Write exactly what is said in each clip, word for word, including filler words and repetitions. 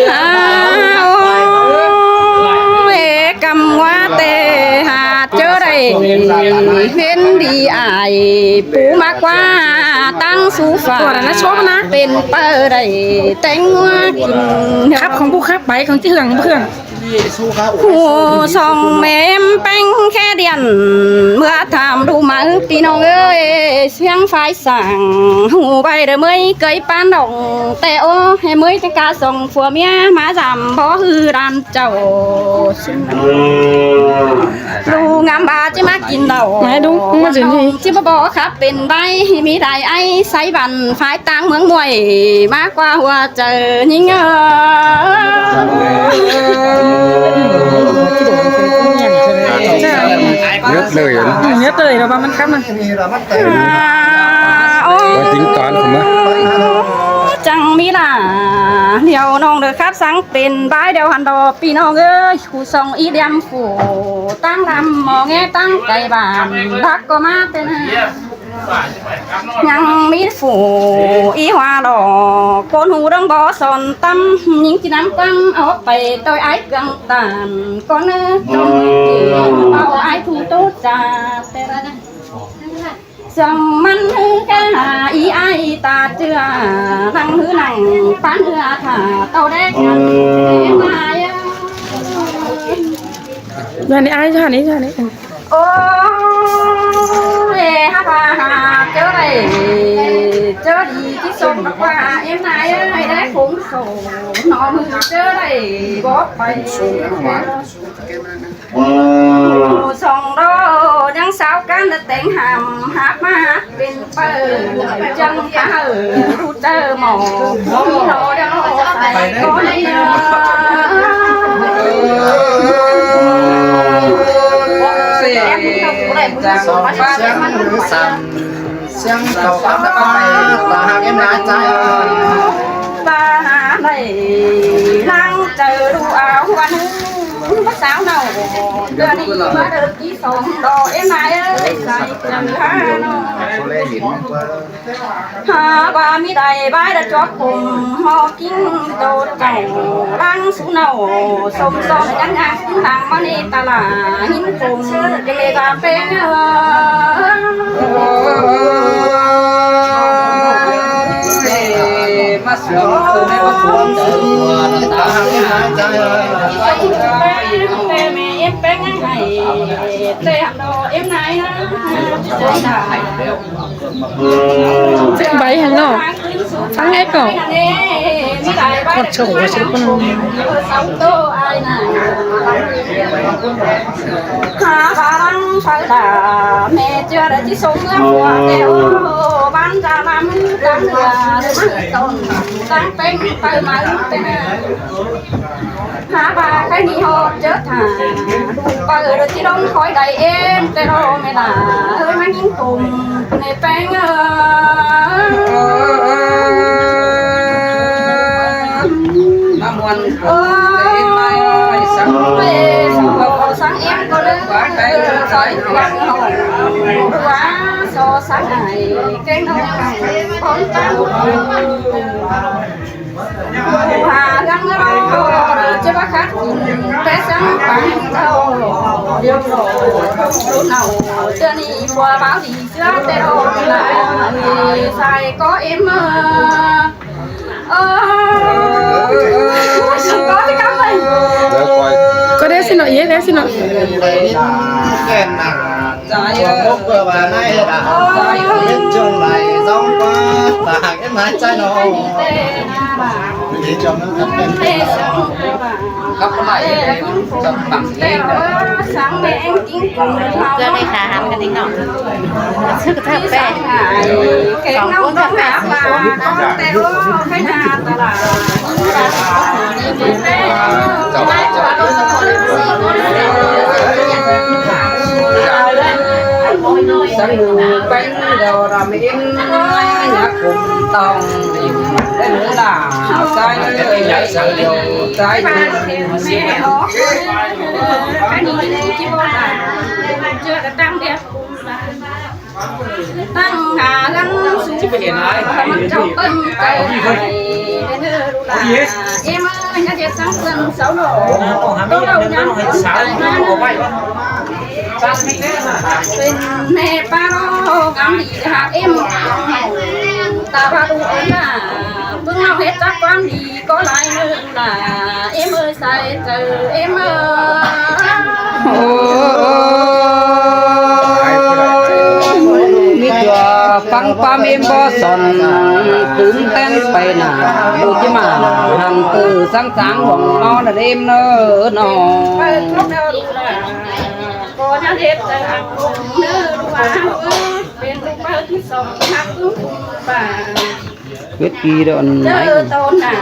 Ơ, ê, căm ngoá tê hạt chớ đây. Hên đi ai pú mắc quá tăng su phả. Tên pơ đây, tên ngoá kinh. Khắp không bố khắp bái không chứ hưởng bố hưởng. Hủ song mêm peng khe điện, ꞌmưa tham đu máư ꞌpi ꞌnọng ơi, siêng phái sảng, hủ ꞌvạy đơ ꞌmới cới pán đỏng, ꞌtẹ ố, ꞌhế ꞌmới ꞌtẹ cá song phua ꞌmía, ꞌmá dăm bó ꞌhư đan chảu. Đu ngắm ba ꞌchí ꞌmá kin đảu. Mái đúng, ꞌmá dử ꞌnị. ꞌChí bó bó khắp pên bái, ꞌmí đai ai, sáy băn, phái tang ꞌmướng muối, ꞌmá ꞌquá hua chaư ꞌnhính ơ. Nhất lời. Nhất lời là ba măn khắp mà. À, ôi. Ba tính toán không á? Chăng ꞌmí là, ꞌlẹo ꞌnọng đơ khắp sáng pên bái đeo hẳn đò ꞌpi ꞌnọng ơi, khu song í điêm phủ, tăng đăm mò nghe tăng cày bản, bác có mát tên à. ꞌNhắng ꞌmí phủ í hoa đỏ, ꞌcốn hú đóng bó son tăm, ꞌnhính ꞌchí năm quăng ók pay ꞌtoi ải cương tản, ꞌcốn ơ, ꞌcốn ơ, ải thu tố cha, tê ra nè. Song măn ꞌhứ cá hả í ai ta ꞌchưa, lăng ꞌhứ lăng, pán ꞌhứ a thả, tâu đéc ngăn, ê mai ơ. Ra đi ai ra đi, ra đi. Ô, ê, hả ba hả, chớ đây, chớ đi, ꞌchí sông bác ꞌquá, ê mai ơ, ải đéc khốn khổ, nó mư chớ đây, bó pay. Song đó, ꞌnhắng sáo cán đơ téng hẳm, hạp ꞌmá hạp pên pơ, chăng phá hở, đu tơ mỏ, mỏ mỏ đó, phải có đây nè. Song bác sắm, siêng cầu bác bác, ta hạp êm ná chai. Ta hả này, lăng chơ đu áo hoan hư, bác sáo nảu, đơ đi, bác đơ ꞌchí sông đỏ êm ná ơi, sai chơ hả nó. Hả ba ꞌmí đai bái đơ chuốp khủng, hó kính tô chảu, lăng sú nảu, sông sông, nhắn nhắn, lăng ꞌmá ꞌnị ta lả, hín khủng, kê ta pên ơ. Ê, ꞌmá sông, ơ, ꞌmá sông, ơ, ta hăng êm ná chai ơ. Ê, mẹ êm pên ngăn hảy, tê hẳn đỏ êm ná ơi. Chắc bái hẳn nó. Tăng ép cỏ. Con chồng của chị con. Hả ba lăng phải đà, mẹ chưa đã chỉ sống ngắm qua kẹo, bán ra năm tăng là măng tồn, tăng pên, tăng măng pên. Hả ba cái đi họp chớ thả, đủ bờ đôi chỉ đông khói đầy êm, tê đô mẹ là, ơi má nhìn cùng, nè pên ơ. Năm muôn. Ơ, ê, sáng êm có đứa, sáng êm có đứa, sáng êm có đứa, so sáng ngày, cái nông ngày, con tao. Hà găng rau, chứ bác khát, bé sáng bắn rau, điều nổ, không đủ nào, chưa đi qua báo đi, chưa tê đô là, sai có em ơ. Ơ, có cái cắm này. Có đĩa xin lỗi, đĩa xin lỗi. Khắp cái này, trong bằng cái. Cho đây khá hẳn cái tính nó. Sức thấp bé. Song ꞌcốn thấp bé. Song bánh đầu là mẹ in nhạc cùng tòng. Đây nữa là cái nhảy sầu dầu, cái tăng hả gắn xuống. Chứ phải hiện ai. Hả mắc chọc tâm cái này. Em ơi, ꞌnhá ꞌdệt sắng sân sáu nổ. Tố đầu nhắn con tài năng. Pên ꞌme ꞌpá ꞌlo ngắm đi hák em. Ta ꞌva đu ơn ꞌnạ. ꞌPứng ꞌnọng ꞌhệt chắc quán đi có lai hơn ꞌnạ. Em ơi, sai chơ em ơi. Ôi, ꞌmí ꞌchua ꞌphắng ꞌquám em bók son, tứm ꞌtén pay nả, ꞌlụk ꞌchí ꞌmá, hăng ꞌtứ sáng sáng bỏng ꞌmó nả em ꞌnớ ꞌnọ. Pên ꞌlụk ꞌmá thứ song, hák ꞌpứng ꞌpứng ꞌpá. Quyết kỳ đó ăn chơ nảy. Tố nả,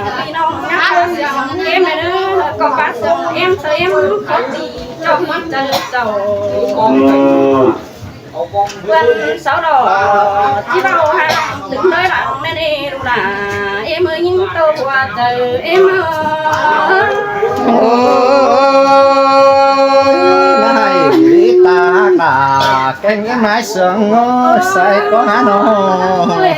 ꞌpi ꞌnọng ꞌnhá ꞌsướng em ꞌnớ, ꞌcọ ꞌpá song em, ꞌsướng em khót đi, ꞌchọ ꞌmí chơ chảu. Bươn sáu đỏ, ꞌchí ꞌvạu hăng tứm ꞌlới lăng ꞌnê ꞌnê ꞌlụk ꞌnạ, em ơi ꞌnhính tô hua chơ em ơi. Ôi, ꞌmá ꞌhại đi ta cả, keng em ꞌmái sương ơi, sai có há nô. Ôi,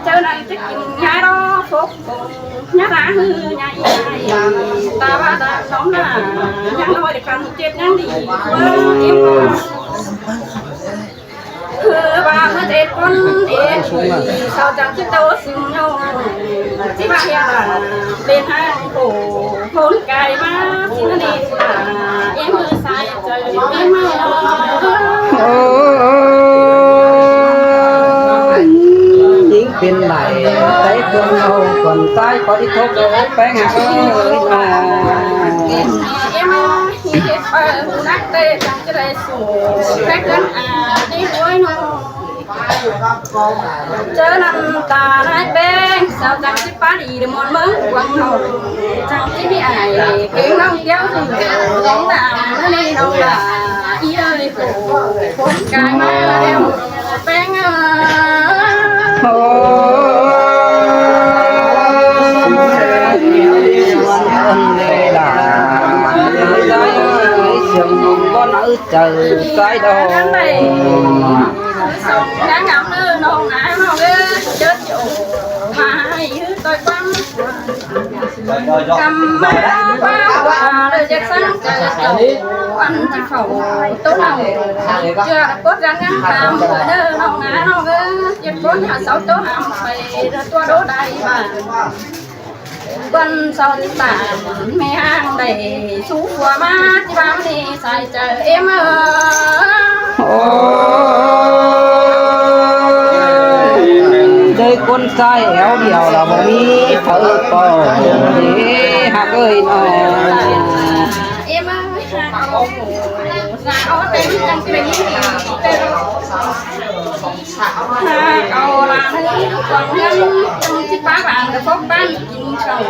chơ năng chơ kin ꞌnhá đó, phốc bông, ꞌnhá lá hư, ꞌnhá i, ta ꞌva ta sóng nả, ꞌnhá ꞌnọi để khăn chết ꞌnhá đi. Ôi, em ơi. Hư ꞌva ꞌmá ꞌdệt ꞌcốn ꞌdệt, sau chắng ꞌchí tô sung ꞌnhó. ꞌChí ꞌva hia ꞌva, pên hăng khổ, khốn cai ꞌmá, ꞌchí ꞌnớ ꞌnị ꞌva, em ơi sai chơ em ơi. Ôi, ꞌnhính pên lai, tai cuông âu, cuông tai có đi thốc ơi, péng hả ơi, ꞌva. Em ơi, ꞌhịt ꞌhịt ꞌva, ꞌnắc tê, chắng ꞌchí đảy sủ, péng cơn à, đi ꞌlới ꞌnọ. Chơ ꞌnặn ta ꞌnái péng, sau chắng ꞌchí ꞌpá đi đê muôn ꞌmướng quảng ꞌnọ. Chắng ꞌchí ꞌmí ải, kéng ꞌnọng kéo dư, dống đả, ꞌnớ ꞌnị ꞌnọng đả, ꞌí ơi, khổ, khốn cai ꞌmá ꞌlẹo, péng ơi. Ôi, ơn lễ đả, ơi, sương con ơi, chơ sai đâu. Song ꞌnhá ngắm ꞌnớ ꞌnọng ꞌnạ ꞌnọng ơi, chớ chiều ꞌmá ꞌhại ꞌhứ ꞌtoi ꞌquám. Căm ꞌmá ꞌva ꞌva lơi ꞌdệt sắng chơ chảu, ăn ꞌchí khảu tố nảu. Chưa đa cốt dáng ngắm khám, ꞌnớ ꞌnọng ꞌnạ ꞌnọng ơi, ꞌdệt cốt hả sáu tố hẳm, pay đa tua đố đai ꞌva. Bươn sau ꞌchí ta, ꞌme hang đảy sú phua ꞌmá, ꞌchí ꞌva ꞌnị sai chơ em ơi. Ôi, ꞌdới ꞌcốn sai éo điêu lỏ ꞌmí phaư ꞌcọ, ê, hák ơi ꞌnọ. Em ơi, hák ơi, sa ó tê chăng ꞌchí đảy ꞌnị, tê ꞌnị. Hák âu ꞌlạ ꞌnị, quảng ꞌnhắng, chắng ꞌchí ꞌpá ꞌváng đa phốc ꞌpán kin khảu,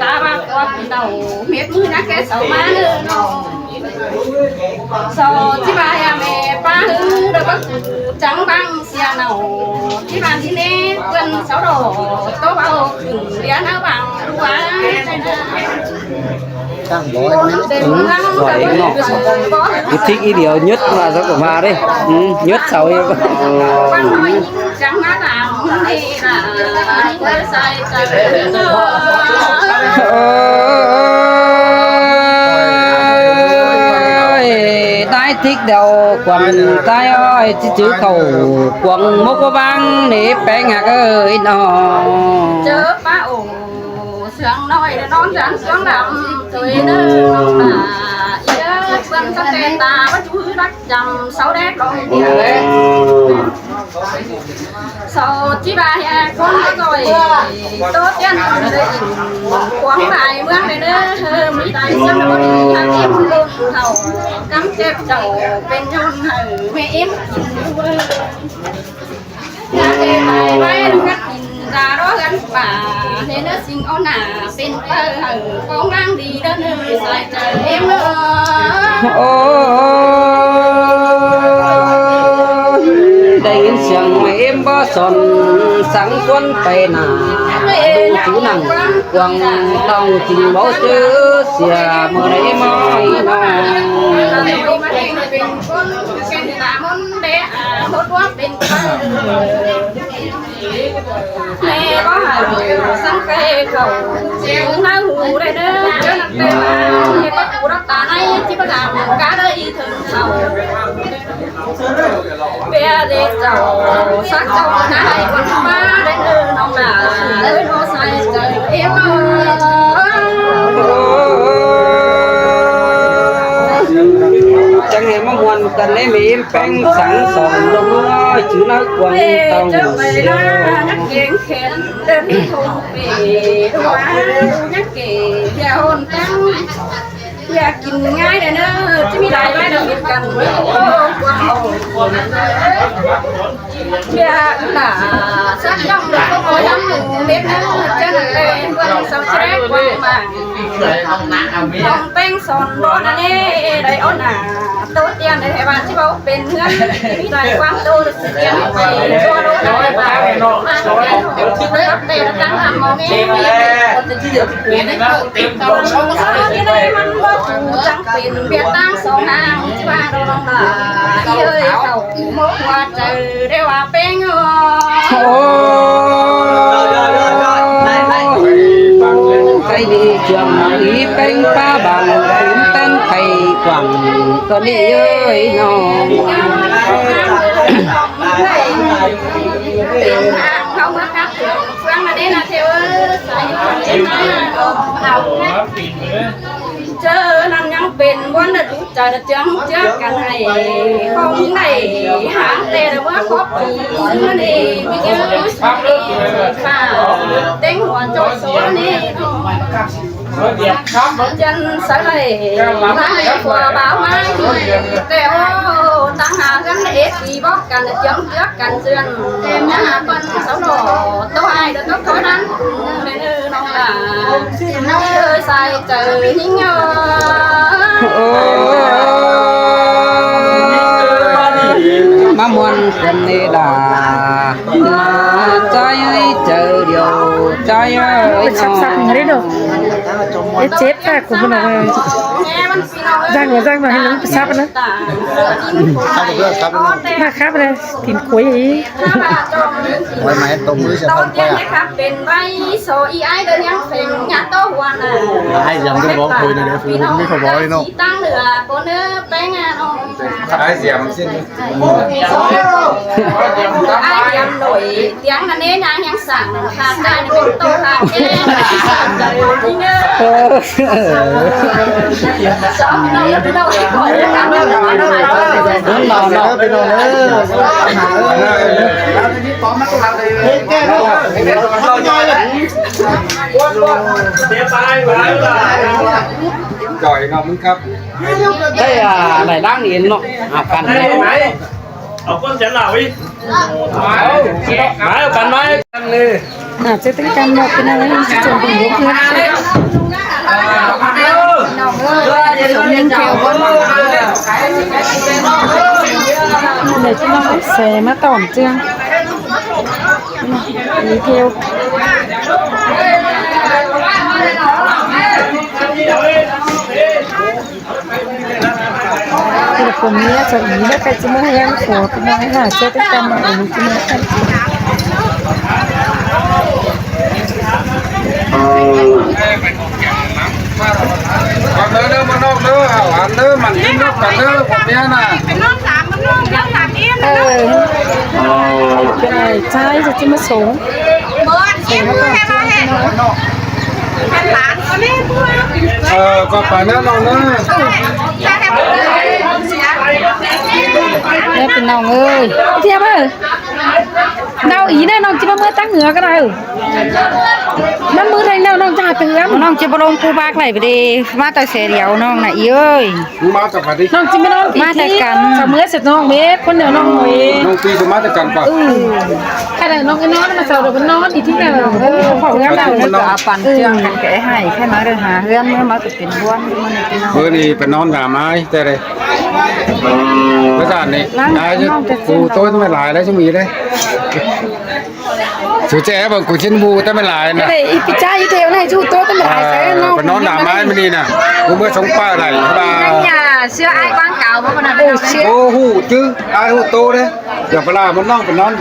ta ꞌva ꞌcọ kin đaư, mết ꞌmứ ꞌnhá ké sau ꞌmá ꞌnớ ꞌnọ. Sau ꞌchí ꞌva hia ꞌme ꞌpá ꞌhứ đaư báu chắng bang sia ꞌnọ. ꞌChí ꞌva ꞌnị ꞌnê, bươn sau đỏ, tố báu khửn lia ꞌnớ bang, ꞌlua. Ư, giỏi ꞌnọ. Cứ thích ý điều nhất mà sao cũng vào đi. Ừ, nhất sau đi. Ôi, tai thích đầu quần tai ơi, chứ chứ khẩu cuồng mốc có vang để bé ngạc ơi nó. Chớ pa ổ. Sương ꞌnọi đe ꞌnón dáng sương lăm, tui ꞌnớ ꞌnọng đả, ía, bươn sắp tê ta, báu ꞌchu hứ đắc chăm, sau đé con ꞌnị. Sau ꞌchí ꞌva hia ꞌcốn ꞌnọi, tố tiên đe, quảng lai ꞌmướng đe ꞌnớ, ꞌmí lai sương ꞌnọi, hák em ꞌlụk khảu, cắm chếp chảu, pên ꞌnhọn hảư, ꞌme em kin ꞌlụk ơi. Chả kể bài bay đừng cắt nhìn ra đó gắn bà. Thế nó xin ôn nả xin tơ hở con mang đi đó nơi sai trời em ơi. Ôi, đây yên sương mà em bó son sáng cuốn tay nà. Đu chứ nặng quăng tòng trình báo chứ xìa mơ đấy mơ nó. Ken ta mon bé à, hốt quá bên ta. Mẹ có hả, sẵn cái Khảu ꞌnhắng ꞌhụ đảy ꞌnớ, ꞌchớ ꞌnặn ꞌtẹ ꞌva ꞌchí ꞌmá ꞌhụ đắc ta ꞌnị, ꞌchí ꞌmá ꞌdạk cá đảy ꞌi thửng khảu. Bia đảy chảu, sắc chảu ꞌnhá hảư ꞌquám ꞌpá đảy ꞌnớ ꞌnọng ꞌnạ, ới ꞌnọ sai chaư ꞌếm ꞌnớ. Chắng hảư ꞌmá ꞌmuôn căn ꞌnị ꞌmí ꞌpéng sắng sỏng ꞌlống ꞌnớ, chứ ꞌnớ cuông tong. Ê, chớ ꞌvạy ꞌnớ, ꞌnhắng kiêng khen, đen thông pê, đu ꞌva, ꞌnhắng kể, bia hôn táng. Bia kin ꞌngai đảy ꞌnớ, ꞌchí ꞌmí lai ꞌvạy đảy kin căn. Ô, cuông ổ. Bia ꞌnạ, sắc chảu đảy ꞌcọ ꞌcọ ꞌnhắng ꞌhụ mết ꞌnớ, ꞌchớ ꞌnặn ꞌtẹ, cuông sau ꞌchí đảy cuông ꞌmá. Cuông ꞌpéng son ꞌnặn ꞌnị, đảy ꞌnặn ꞌnạ. Tô tiên đảy hảư ꞌva ꞌchí báu pên ꞌhướn, ꞌmí lai ꞌquám tô đảy ꞌsứ tiên pay, ꞌchua đô đảy ꞌva. ꞌMá ꞌtẹ ꞌtẹ ꞌtẹ ꞌtẹ ꞌtẹ ꞌmá ꞌmá ꞌmá ꞌmá. Ơ, ꞌchí đảy ꞌmắn báu phủ chắng pên, bia ꞌtáng song ꞌnáng, ꞌchí ꞌva đô đong đa. ꞌI ơi, khảu ꞌmá ꞌquá chaư đảy ꞌva ꞌpéng ơ. Ô, cái đi trường ý ꞌpéng ꞌpá bằng, cũng tên thầy quảng, con đi ơi nó. ꞌChớ ꞌnặn ꞌnhắng pên ꞌmuôn đảy đu chaư đảy ꞌchương ꞌchưa căn hảư khong đảy háng ꞌtẹ đảy ꞌmá khóp ꞌsứ ꞌnị, ꞌmí ꞌchớ ꞌsứ ꞌnị, ꞌpá, ꞌtếng hua ꞌchọ số ꞌnị, ꞌnọ. Dân sau đảy, ꞌmá hảư khua báo ꞌmá, ꞌtẹ ô, ꞌtáng hả ꞌhướn đảy ết đi bók căn đảy ꞌchương ꞌchưa căn ꞌsướng. Ê, ꞌmá hả ꞌpắn sau đỏ, tô ai đảy tô khói đăng. Ơ, sai chaư ꞌhính ơ. Ô, ꞌmá ꞌmuôn căn ꞌnị đa. ꞌMá ꞌchái ơi chaư điêu, ꞌchái ơi. Ôi, sắp sắp nó đi đâu. Ê, chết ta, của mình là răng mà răng mà nó sắp nữa. Sắp rồi, sắp rồi. Mà khắp đây. Kin khuối ý. Ôi, mà hết tôm ưới sẽ Tâu không quay tiên à? Hãy khắp pên ꞌvạy số ꞌi ai đơn nhắn phim nhà tô hua nà. Ai dám cái bó khuối này để phụ huynh mới phải bó đi nọ. Tăng lửa, bố nơ, bé Nga nọ. Ai dám xin. Ai dám nổi tiếng là nên ai nhắn sẵn, hà tai nên tô hà chê. Ờ. Giỏi nó mới khắp. Đây là này đang yên nó. À, phần này. Ở con chén nào ý? Máy ở phần máy. Nào, chứ tính cam một cái nào ấy, chứ chuẩn bị bốn cái. Nó ngơ, nó ngơ, nó ngơ theo con. Để cho nó xé má tỏm chưa? Đi theo. Thì là của nghĩa cho ý đó cái chứ mua heo của cái nói là chưa tính cam mà ý chứ mua cam. Còn nữa, nữa, mà nộp nữa, hảo án nữa, mặn chín nộp cả nữa, còn nghĩa là. Ờ, cái này chai cho chứ mất số. Ờ, có phải nữa đâu nữa. Đây, cái nòng ơi. Tiếp ơi. Nau ý này, nòng chỉ mà mưa tăng ngứa cái này. Nó mưa thành nau, nòng chả từ lắm. Nòng chỉ bao lông cu bác này, đi, má tay xe đéo, nòng này, ý ơi. Má ta phải đi. Nòng chỉ mà nòng tí má tay tí. Cắn. Sao mưa sệt nòng mệt, con nèo nòng mệt. Nòng tí sao má ta cắn phải. Ừ. Hay là nòng cái nón mà sao được con nón thì thích là, ừ, không phải ngắm nào. Cái nón. Cái áo pắn. Ừ. Trường cái hay, cái nói được hà, hương mới, mới được tiền buôn, mới được tiền. Bơ đi, phải nón gà mái, tê đây. Cái gà này, nắng, ai chứ, nắng, tết phủ xưa tôi rồi. Mới lại đấy, chứ gì đấy. Chú trẻ bằng của chiến vụ tao mới lại nè. Cái này, ít cái chai, ít theo này, chú tôi, tao mới lại. À, cái nó, phải nón gà mái mới đi nè. Cũng bơ sống pa lại, ba. Nhà, xưa ai quảng cáo mà, mà nè. Ô, hụ chứ, ai hụ tô đấy. Giờ phải là muốn nón, phải nón gà.